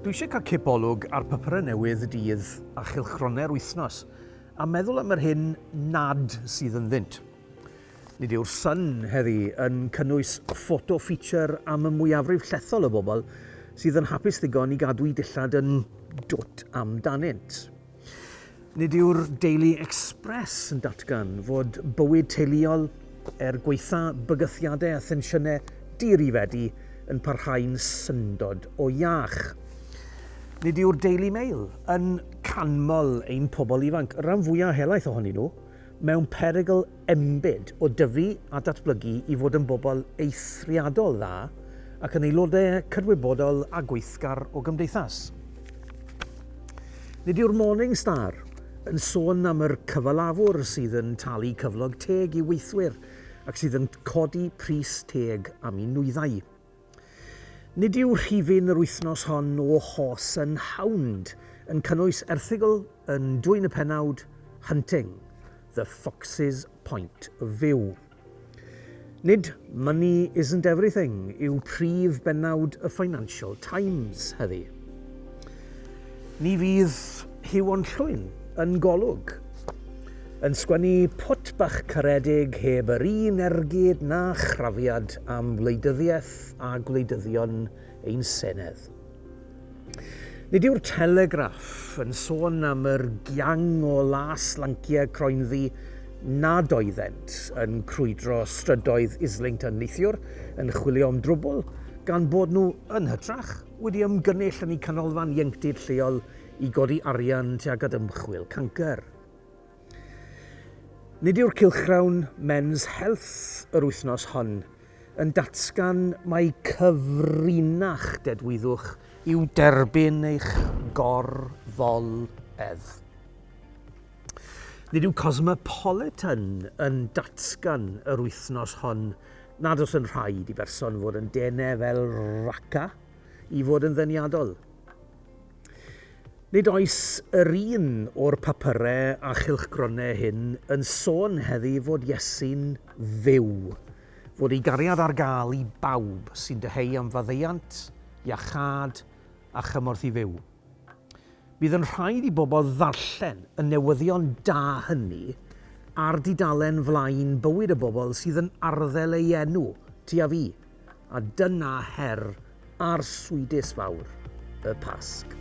Dwi eisiau cael cipolwg ar papurau newydd y dydd a chylchgronau'r wythnos, a meddwl am yr hyn nad sydd ynddynt. Nid yw'r Sun heddi yn cynnwys photo feature am y mwyafrif llethol o bobl sydd yn hapus ddigon i gadw'u dillad yn dwt amdanynt. Nid yw'r Daily Express yn datgan fod bywyd teuluol, er gwaetha bygythiadau a thensiynau dirifedi, yn parhau'n syndod o iach. Nid yw'r Daily Mail yn canmol ein pobl ifanc, y rhan fwyaf helaeth ohonyn nhw, mewn perygl enbyd o dyfu a datblygu i fod yn bobl eithriadol dda ac yn aelodau cydwybodol a gweithgar o gymdeithas. Nid yw'r Morning Star yn sôn am yr cyfalafwr sydd yn talu cyflog teg i weithwyr ac sydd yn codi pris teg am eu nwyddau. Nid yw rhifyn yr wythnos hon o Horse and Hound yn cynnwys erthygl yn dwyn y pennawd Hunting, The Fox's Point of View. Nid Money Isn't Everything yw prif bennawd y Financial Times heddi. Ni fydd Huw Onllwyn yn Golwg yn sgwennu pwt bach caredig heb yr un ergyd na chrafiad am wleidyddiaeth a gwleidyddion ein Senedd. Nid yw'r Telegraph yn sôn am yr giang o las lanciau croenddu nad oeddent yn crwydro strydoedd Islington neithiwr yn chwilio am drwbl, gan bod nhw, yn hytrach, wedi ymgynnull yn eu canolfan ieuenctid lleol i godi arian tuag at ymchwil cancr. Nid yw'r cylchgrawn Men's Health yr wythnos hon yn datgan mai cyfrinach dedwyddwch yw derbyn eich gorfoledd. Nid yw Cosmopolitan yn datgan yr wythnos hon nad oes yn rhaid i berson fod yn denau fel raca i fod yn ddeniadol. Nid oes yr un o'r papurau a chylchgronau hyn yn sôn heddi fod Iesu'n fyw, fod ei gariad ar gael i bawb sy'n dyheu am faddeuant, iachâd a chymorth i fyw. Bydd yn rhaid i bobl ddarllen y newyddion da hynny ar dudalen flaen bywyd y bobl sydd yn arddel ei enw, ti a fi, a dyna her arswydus fawr y Pasg.